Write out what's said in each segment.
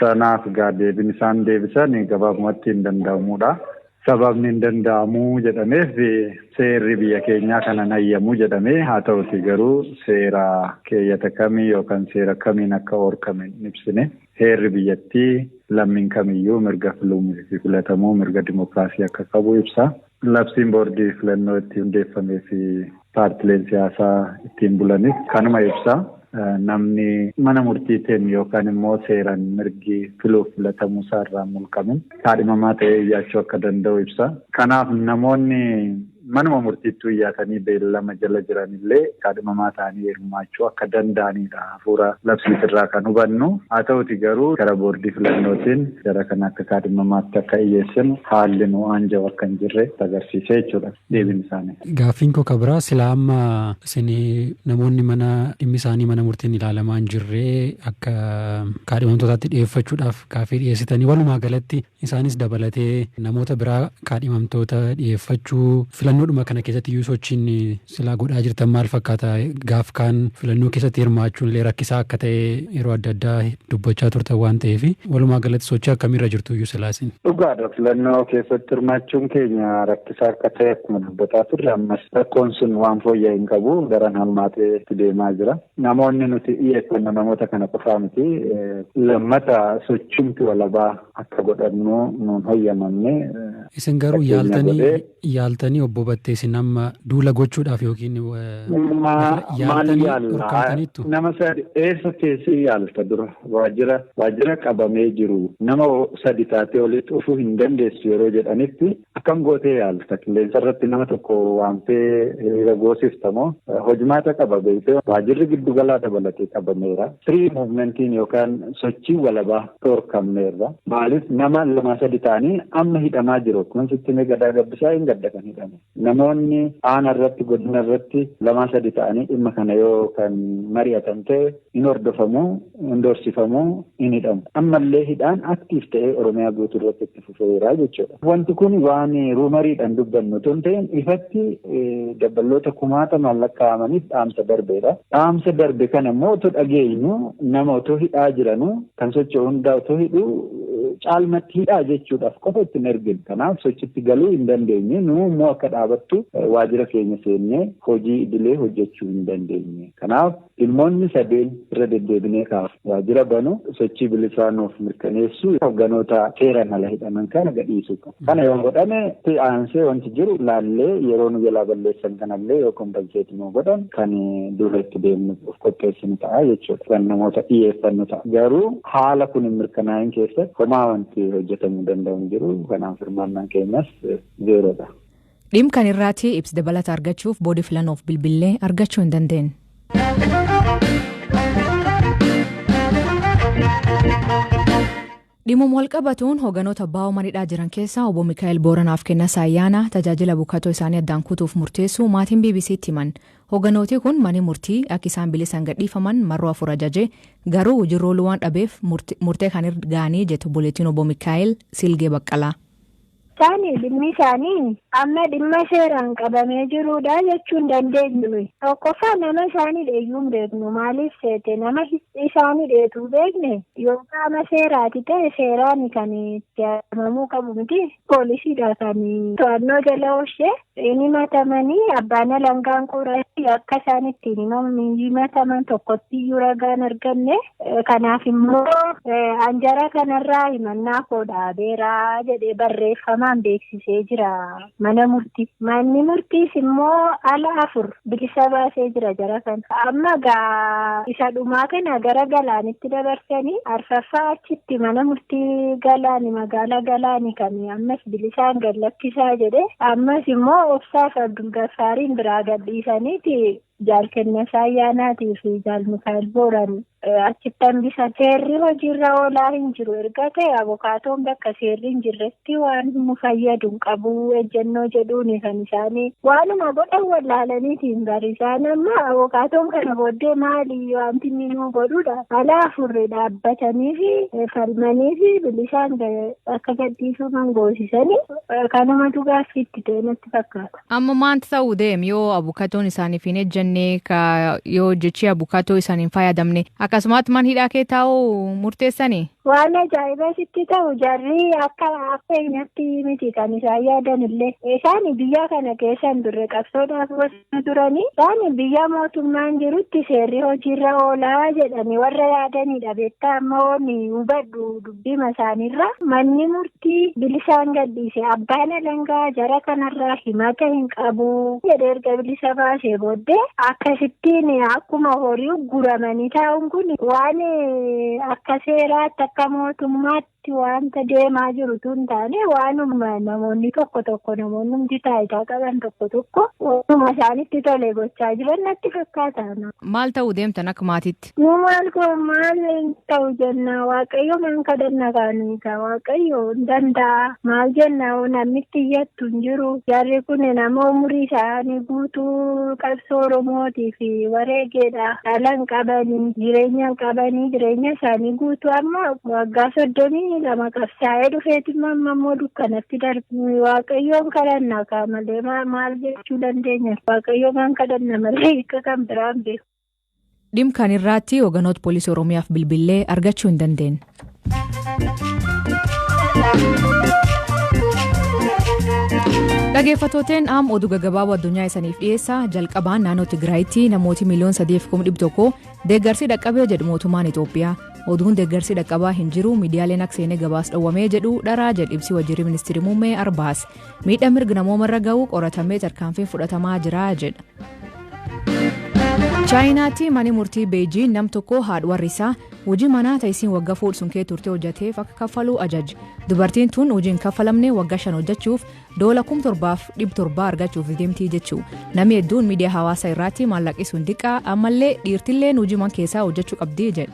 Sanaaf egaa deebiin isaan deebisan gabaabumatti hin danda'amudha. Sababni hin danda'amu jedhameef seerri biyya keenyaa kana hin hayyamu jedhamee, haa ta'uti garuu seera keeyyata kamii yookaan seera kamiin akka horkame hin ibsine. Heerri biyyattii lammiin kamiyyuu mirga filuu fi filatamuu, mirga dimookiraasii akka qabu ibsa. Labsiin boordii filannoo itti hundeeffamee fi paartileen siyaasaa ittiin bulanis kanuma ibsa. Namni mana murtiitiin yookaan immoo seeraan mirgi filuuf filatamuu isaa irraa mulqamin kaadhimamaa ta'ee iyyaachuu akka danda'u ibsa. Kanaaf namoonni manuma murtiittuu iyyaatanii beellama jala jiranillee kaadhimamaa ta'anii hirmaachuu akka danda'anidha hafuura labsiitirraa kan hubannu. Haa ta'uti garuu gara boordii filannootiin gara kana akka kaadhimamaatti akka iyyeessinu haalli nu aanjawu akka hin jirre agarsiisee jechuudha deebiin isaanii. Gaaffiin koo kabira silaa amma isin namoonni mana dhimmi isaanii mana murtiin ilaalamaa hin jirre akka kaadhimamtootaatti dhiyeeffachuudhaaf gaaffii dhiyeessitanii, walumaa galatti isaanis dabalatee namoota biraa kaadhimamtoota dhiyeeffachuu filannoodhuma kana keessatti iyyuu sochiin silaa godhaa jirtan maal fakkaata? Gaaf kaan filannoo keessatti hirmaachuun illee rakkisaa akka ta'e yeroo adda addaa dubbachaa turtan waan ta'eef, walumaa galatti sochii akkamiirra jirtu iyyuu silaa isin? Dhugaadha, filannoo keessatti hirmaachuun keenya rakkisaa akka ta'e akkuma dubbataa turre, ammas rakkoon sun waan fooyya'e hin qabu, daran hammaatee itti deemaa jira. Namoonni nuti dhiyeeffannu namoota kana qofaa miti. Lammata sochumti walabaa akka godhannu nuun hoyyamamne. Isin garuu yaaltanii, obbo Battee, isin amma duula gochuudhaaf yookiin yaaltanii dhorkamtaniittu? Nama sadi eessa teessee yaalta dura? Waajjira qabamee jiru nama sadi taatee walitti dhufuu hin dandeessu yeroo jedhanitti akkam gootee yaalta? Qilleensa irratti nama tokko waamtee hiriira goosiftamoo hojimaata qaba beektee? Waajjirri giddugalaa dabalatee qabameera. Free movementiin yookaan sochii walabaa dhorkamneerra. Maaliif nama lama sadi ta'anii amma hidhamaa jiru? Akkuma sitti Gadaa Gabbisaa hin gadda kan hidhame. Namoonni aana irratti, godina irratti lama sadi ta'anii dhimma kana yoo kan mari'atan ta'e hin hordofamu, hin doorsifamuu, hin hidhamu. Ammallee hidhaan active ta'ee Oromiyaa guutuu irratti itti fufeera jechuudha. Wanti kun waan rumouriidhaan dubbannu otoo hin ta'in, ifatti dabballoota kumaatamaan lakkaa'amaniif dhaamsa darbeedha. Dhaamsa darbe kana immoo otoo dhageenyu, nama otoo hidhaa jiranuu, kan socho'u hundaa otoo hidhuu, caalmatti hidhaa jechuudhaaf qofa ittiin erginu. Kanaaf sochitti galuu hin dandeenye. Nu immoo akka dhaabattu waajjira keenya seennee hojii idilee hojjechuu hin dandeenye. Kanaaf dhimmoonni sadeen irra deddeebinee kaafu: waajjira banu, sochii bilisaa nuuf mirkaneessuu, hogganoota seeraan ala hidhaman kana gadhiisuu. Kana yoo godhame aansee wanti jiru laallee, yeroo nu jalaa balleessan kanallee yoo compensate nu godhan kan dura itti deemnu of qopheessinu ta'a jechuudha. Kan namoota dhiyeeffannu ta'a. Garuu haala kun hin mirkanaa'in keessatti homaa wanti hojjetamuu danda'u hin jiru. Kanaaf hirmaannaan keenyas zerodha. Dhimma kan irraati ibsa dabalata argachuuf boordii filannoof bilbillee argachuu hin dandeenye. Dhimuma walqabatuun hooganoota baa'oo manidhaa jiran keessaa obbo Mikaa'el Booranaaf Kennasaa Ayyaanaa tajaajila bukatoo isaanii addaan kutuuf murteessuu maatiin BBC'tti himan. Hooganooti kun mani murtii akka isaan bilisaan gadhiifaman marroo afur ajaje, garuu hojiirra ooluu waan dhabeef murtee kan irra ga'anii jettu obboleettiin obbo Mikaa'el Silgee Baqqalaa. Isaanii dhimmi isaanii amma dhimma seeraan qabamee jirudha jechuu hin dandeenyu nuyi. Tokkoffaa, nama isaanii dheeyyuu hin beeknu. Maaliif seete, nama isaanii dheetuu beekne yoo qaama seeraati ta'e seeraan kan itti amamuu qabu miti. Poolisiidha kan to'annoo jala oolchee hin himatamanii. Abbaan alangaan qorate, akka isaan ittiin himataman tokkotti iyyuu ragaan arganne. Kanaaf immoo anjara kanarraa himannaa koo dhaabeera jedhee barreeffamaan beeksisee jira mana murtii. Manni murtiis immoo ala afur bilisa baasee jira jara kana. Amma gaa isa dhumaa kana gara Galaanitti dabarsanii, arfaffaa achitti mana murtii Galaani, magaalaa Galaani kan ammas bilisaan gad lakkisaa jedhe. Ammas immoo Obsaaf Abdul Gaffaariin biraa gadhiisaniiti Jaal Kennasaa Ayyaanaatii fi Jaal Mikaa'el Booran achitti hambisan. Seerri hojiirra oolaa hin jiru erga ta'e, abukaatoon bakka seerri hin jirretti waan nu fayyadu hin qabu ejjennoo jedhuuni kan isaanii waanuma godhan wallaalaniitiin bari isaan amma abukaatoon kana booddee maali wanti inni nu godhudha. Ala afurri dhaabbatanii fi falmanii fi bilisaan akka gadhiifaman goosisanii, kanumatu gaaffiitti ta'e natti fakkaata. Amma maanti ta'uu deem yoo abukatoon isaaniif hin ejjenne? dhiyaanne ka yoo jechi abukaatoo isaan hin fayyadamne akkasumas man hidhaa kee taa'uu murteessanii. Waan ajaa'iba sitti ta'u jarri akka keenyatti miti kan isaan yaadan illee. Isaan biyya kana keessa hin turre qabsoodhaaf bosona turanii isaan biyya mootummaan jirutti seerri hojiirra oolaa jedhanii warra yaadanidha. Beektaa amma ooni hubadhu dubbima isaaniirra manni murtii bilisaan gadhiise abbaan alangaa jara kanarraa himata hin qabu jedhee erga bilisa baasee booddee akkasittiin akkuma horii guramanii taa'uun kun waan akka seeraatti akka mootummaatti wanta deemaa jiru tun taane waanuma namoonni tokko tokko namoonni hundi taayitaa qaban tokko tokko waanuma isaanitti tole gochaa jiran natti fakkaata. Maal ta'uu deemtan akka maatiitti? Nu maal maal ta'u jenna Waaqayyo maan kadhanna kaaniika Waaqayyo hin danda'a maal jenna namni itti iyyattu hin jiru jarri kun nama umurii isaanii guutuu qabsoo Oromootii fi wareegeedha dhala hin qabanii jireenya hin qabanii jireenya isaanii guutuu amma waggaa 32 qabsaa'ee dhufeeti amma immoo dukkanatti darbu Waaqayyoon kadhanna kaa malee maal jechuu dandeenya Waaqayyo maan kadhanna malee hiika kan biraan beeku. Dhimma kan irratti hoogganoota poolisii Oromiyaaf bilbilee argachuu hin dandeenye. Dhaggeeffattooteen am oduu gaggabaaboo addunyaa isaniif dhiyeessa jalqabaan naannoo Tigraayitti namooti miliyoona 3.1 deeggarsi dhaqqabee jedhu mootummaan Itoophiyaa. Oduun deeggarsi dhaqqabaa hin jiru miidiyaaleen akka seenee gabaas dhowwamee jedhu dharaa jedhu ibsi waajjirri ministeerri muummee Arbaas. Miidhaa mirga namoomarra ga'u qoratamee tarkaanfiin fudhatamaa jira jedha. Chaayinaatti manni murtii Beejiin nam tokko haadha warri isaa hojii manaa ta'isiin waggaa fuudhsuun kee turte hojjateef akka kaffalu ajaje. Dubartiin tun hojii hin kaffalamne waggaa 5 hojjechuuf doola 7,700 argachuuf deemtii jechuu. Namni hedduun miidiyaa hawaasaa irratti maallaqi sun diqaa ammallee dhiirtilleen hojii man keessaa hojjechuu qabdi jedha.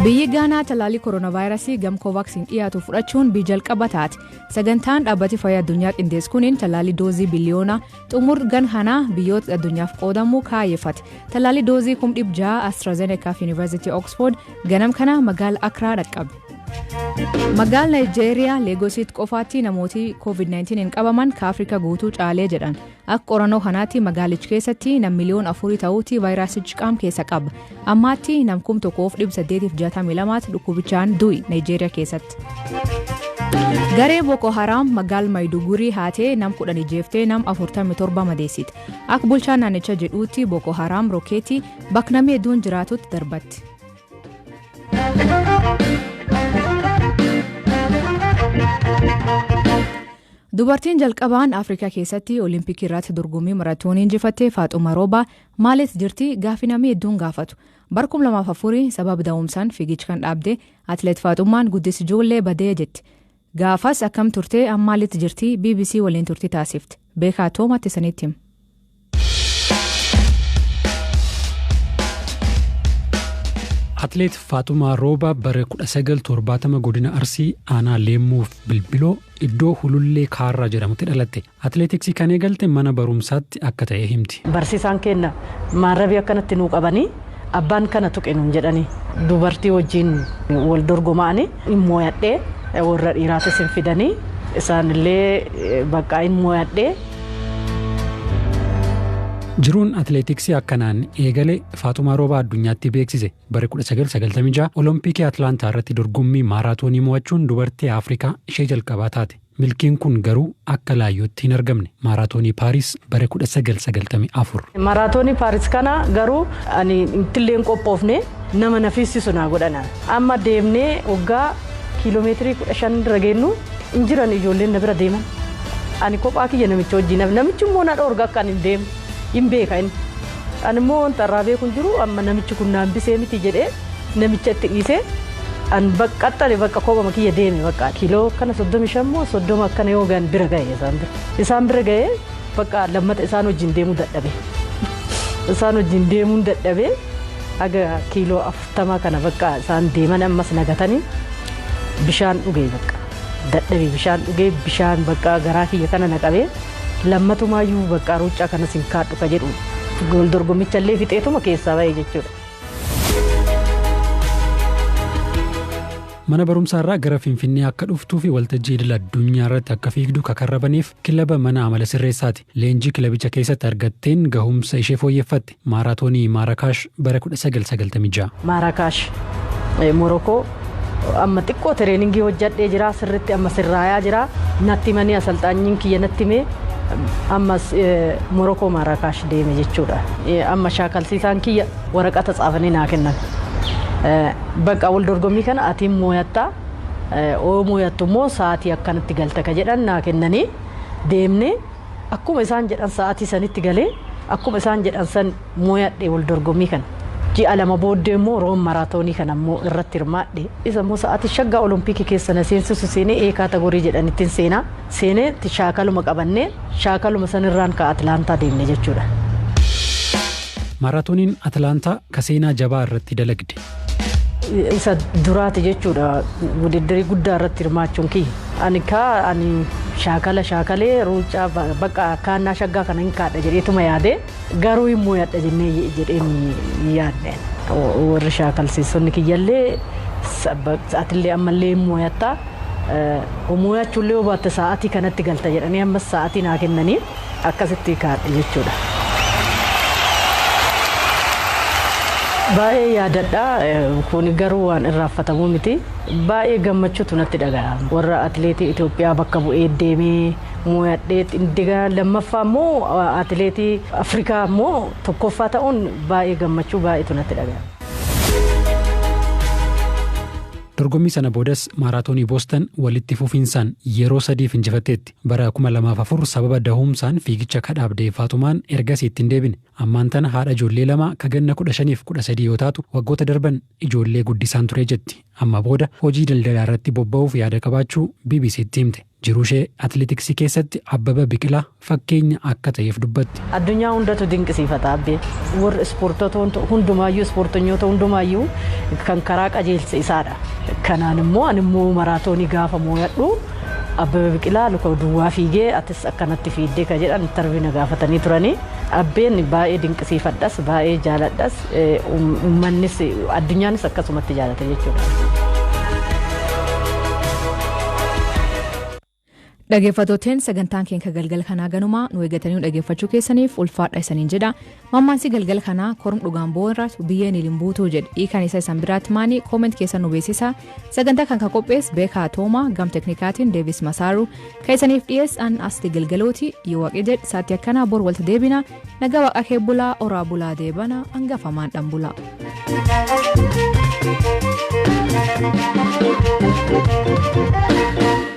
Biyyi Gaanaa talaallii kooronaavaayirasii gam Koovaaksiin dhiyaatu fudhachuun biyya jalqaba taate. Sagantaan dhaabbati fayyaa addunyaa qindeessu kuniin talaallii doozii biliyoona xumur ganhanaa biyyoota addunyaaf qoodamu kaayyeffate. Talaallii doozii 6,000 AstraZeneca fi Yuunivarsiitii Oxford ganam kana magaala Akraa dhaqqabe. Magaalaa Naayijeeriyaa Leegositti qofaatti namooti COVID-19 hin qabaman ka Afrikaa guutuu caalee jedhan. Akka qorannoo kanaatti magaalicha keessatti nam miliyoona 4 ta'uutti vaayirasichi qaam keessa qaba. Ammaatti nam 1862 dhukkubichaan du'i Naayijeeriyaa keessatti. Garee Boko Haram magaala Maayiduguri haatee nam 10 ijjeeftee nam 47 madeessite. Akka bulchaan naannichaa jedhuutti Boko Haram rookeetii bakka namni hedduun jiraatutti darbatti. Dubartiin jalqabaan Afrikaa keessatti Oliimpikii irratti dorgommii maratoonii injifattee Faaxuma Roobaa maaliif jirti gaaffii namni hedduun gaafatu. Bara 2004 sababa da'umsaan fiigicha kan dhaabde Atileet Faaxumaan guddis ijoollee badee jetti. Gaafas akkam turtee amma maalitti jirti BBC waliin turtii taasifte. Beekaa Toomatti sanitti hima. Atileet Faaxumaa Roobaa bara 1970 godina Arsii aanaa Leemmuuf Bilbiloo iddoo Hulullee Kaarraa jedhamutti dhalatte. Atileetiksii kan eegalte mana barumsaatti akka ta'e himti. Barsiisaan keenya maarrabii akkanatti nuu qabanii abbaan kana tuqe nuun jedhanii dubartii wajjin wal dorgoma'anii hin mooyadhee warra dhiiraatis hin fidanii isaanillee bakka hin mooyadhee. Jiruun atileetiksii akkanaan eegale Faaxumaa Roobaa addunyaatti beeksise. Bara 1996 Olompikii Atlaantaa irratti dorgommii maaraatoonii mo'achuun dubartii Afrikaa ishee jalqabaa taate. Milkiin kun garuu akka laayyootti hin argamne. Maaraatoonii Paaris bara 1994. Maaraatoonii Paaris kana garuu ani ittillee hin qophoofne nama nafissisu naa godhana. Amma deemnee waggaa kiiloomeetirii 15 irra geenyu hin jiran ijoolleen na bira deeman. Ani kophaa kiyya namicha wajjin namichi immoo na dhoorga akka ani hin deemne. Hin beeka inni. Ani immoo wanta irraa beeku hin jiru amma namichi kun naan bisee miti jedhee namicha itti dhiisee an baqqaxxale bakka kophama kiyya deeme bakka kiiloo kana 35 moo 30 akkana yoo gaan bira ga'e isaan bira. Isaan bira ga'ee bakka lammata isaan wajjin deemuu dadhabe. Isaan wajjin deemuun dadhabe haga kiiloo 40 kana bakka isaan deeman ammas nagatanii bishaan dhugee bakka dadhabe bishaan dhugee bishaan bakka garaa kiyya kana naqabee lammatumaayyuu bakka ruuccaa kanas hin kaadhu ka jedhu wal dorgommicha illee fixeetuma keessaa ba'e jechuudha. Mana barumsaarraa gara Finfinnee akka dhuftuu fi waltajjii idil addunyaa irratti akka fiigdu kakarrabaniif kilaba mana amala sirreessaati. Leenjii kilabicha keessatti argatteen gahumsa ishee fooyyeffatte. Maaraatoonii Maarakaash bara 1996. Maarakaash Morokoo amma xiqqoo training hojjadhee jira, sirritti amma sirraayaa jira, natti himanii, asalxaanyiin kiyya natti himee, ammas Morokoo Maarakaash deeme jechuudha. Amma shaakalsiisaan kiyya waraqata tsaafanii naa kennan. Bakka wal dorgommii kana atiin mooyattaa, oo mooyattu immoo sa'aatii akkanatti galta ka jedhan naa kennanii, deemnee akkuma isaan jedhan sa'aatii sanitti galee, akkuma isaan jedhan san mooyadhe wal dorgommii kana. Ji'a 2 booddee immoo Room maraatoonii kana immoo irratti hirmaadhe. Isa immoo sa'aatii shaggaa Olompikii keessa na seensisu seenee, E category jedhanittiin seenaa. Seenee shaakaluma qabannee, shaakaluma sanirraan ka Atilaantaa deemne jechuudha. Maaraatooniin Atilaantaa ka seenaa jabaa irratti dalagde. Isa duraati jechuudha wudiddirii guddaa irratti hirmaachuun kiyya. Ani kaa ani shaakala shaakalee ruucaa bakka kaannaa shaggaa kana hin kaadha jedheetuma yaade, garuu hin mooyadha jennee jedheen yaadne. Warri shaakalsiisonni kiyyallee, atillee ammallee hin mooyattaa. Mooyachuullee yoo baatte sa'aatii kanatti galta jedhanii, ammas sa'aatii naa kennanii, akkasitti kaadhe jechuudha. Baay'ee yaadadha. Kun garuu waan irraanfatamuu miti. Baay'ee gammachuutu natti dhaga'ama. Warra atileetii Itoophiyaa bakka bu'ee deemee mooyadhee, lammaffaa immoo atileetii Afrikaa immoo tokkoffaa ta'uun baay'ee gammachuu baay'eetu natti dhaga'ama. Dorgommii sana boodas maaraatoonii Boostan walitti fufinsaan yeroo sadiif injifatteetti. Bara 2004 sababa dahumsaan fiigicha kadhaabdee Faaxumaan ergasii ittiin deebine. Ammaan tana haadha ijoollee lama ka ganna 15f 13 yoo taatu, waggoota darban ijoollee guddisaan ture jetti. Amma booda hojii daldalaa irratti bobba'uuf yaada qabaachuu BBCtti himte. Jiruu ishee atileetiksii keessatti Abbaba Biqilaa fakkeenya akka ta'eef dubbatti. Addunyaa hundatu dinqisiifata abbee. Warri ispoortota hundumaayyuu, ispoortonyoota hundumaayyuu kan karaa qajeelse isaadha. Kanaan immoo ani immoo maraatoonii gaafa mooyadhu, Abbaba Biqilaa luka duwwaa fiigee atis akkanatti fiiddee ka jedhan interview na gaafatanii turanii. Abbeen baay'ee dinqisiifadhas, baay'ee jaaladhas, uummannis addunyaanis akkasumatti jaalata jechuudha. Dhaggeeffattooteen, sagantaan keenya galgala kanaa ganumaa. Nu eeggatanii nu dhaggeeffachuu keessaniif ulfaadha isaniin jedha. Mammaansi galgala kanaa "Korm dhugaan booratu biyyeen hin buutuu" jedhe. Hiikan isa isan biraatti maani? Comment keessan nu beeksisa. Sagantaa kan qophees Beekaa Toomaa, gam teknikaatiin Deevis Masaaru, kan isaniif dhiyeessan asti galgalooti. Yoo waaqi jedhe saatti akkanaa bor walta deebina. Nagaa waaqa kee bulaa, oraa bulaa, deebana hangafamaan dhan bulaa. Thank you.